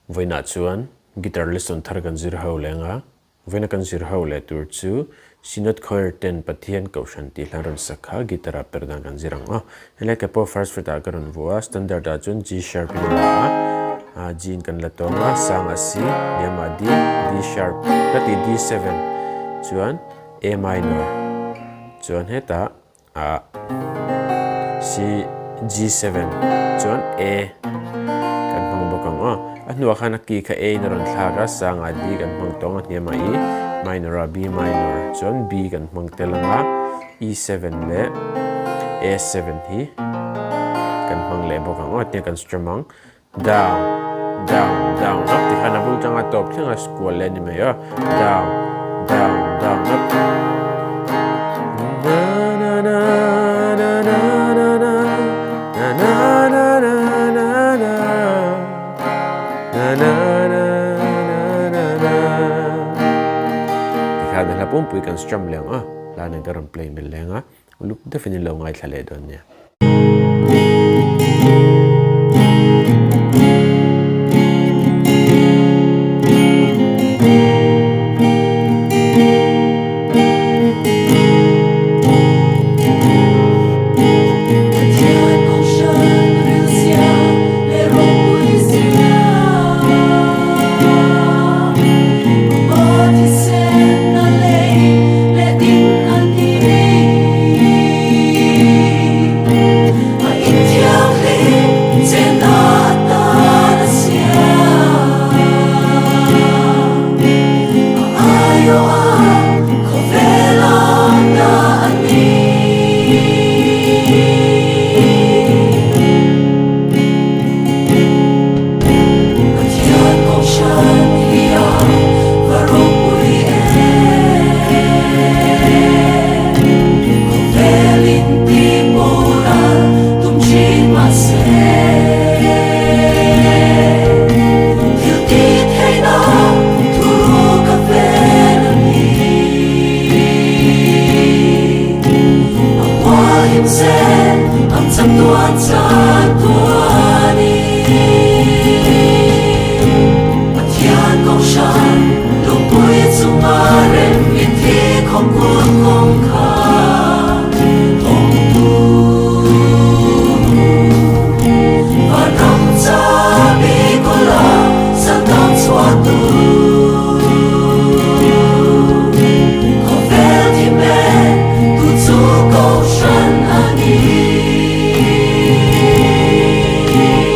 Vawiinah chuan guitar lesson thar kan zir ho leng a, vawiina kan zir ho leh tur chu Synod Choir ten Pathian Kohhran tih hlan rawn sak kha guitar ah per dan kan zir ang aw. Helai ke pawh first fret ah ka rawn vuah a, standard ah chuan G sharp in a la a, G in kan la tawng a, sang ah C, hniam ah D, D sharp ka tih D7 chuan A minor chuan hetah ah C G7 chuan A kan hmang bawk ang aw. A hnuah khan a key kha A in a rawn thlak a, sangah D kan hmang tawng a, hniamah E minor ah B minor chuan B kan hmang tel ang a, E7 leh A7 hi kan hmang leh bawk ang aw, hetiang kan strum ang. Down, down, down up tikhan a bul tanga tawp thleng a kual leh a ni mai a. Down, down, down up. Na na na na na na na na na na na na na na na na na na na Tikhan a hla pumpui kan strum leh ang a, hla nen ka rawn play mel leng a. Uluk deuhin in lo ngaithla leh dawn nia. Pathian Kohhran rilzia leh ropuizia Ama thisen a lei leh ding a ni. A inthianghlim chena atan a siam. A aiawh a khawvel a ta a ni. Pathian Kohhran hi a va ropui em. Khawvel in ti boral tum thin mahse. Thil ti theihna thuru ka ven a ni. A huahim zel ang chatuan chatuanin. Pathian Kohhran lungpui chunga rem i thi khawkut kawngkhar thawngtu. Vanram chabi kawla santang chhuahtu. Khawvel thi men tu chu Kohhran a ni.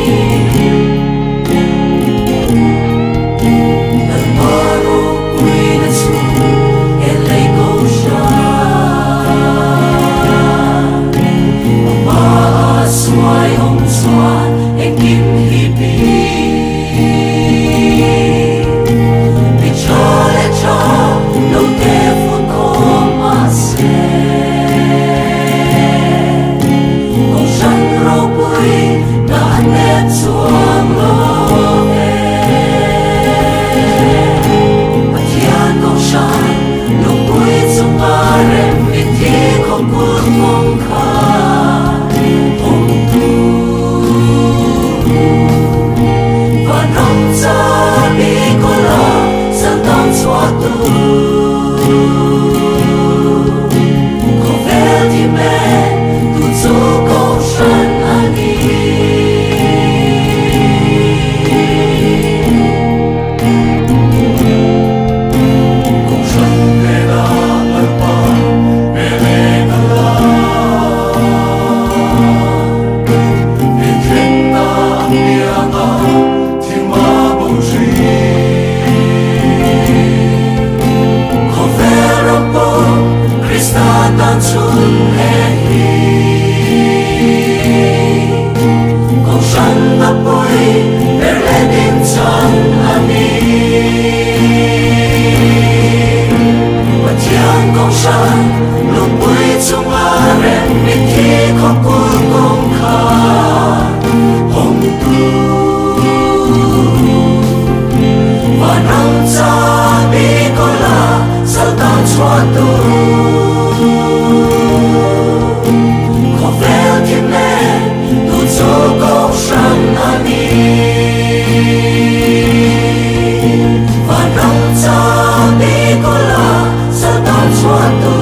Chhuahtu.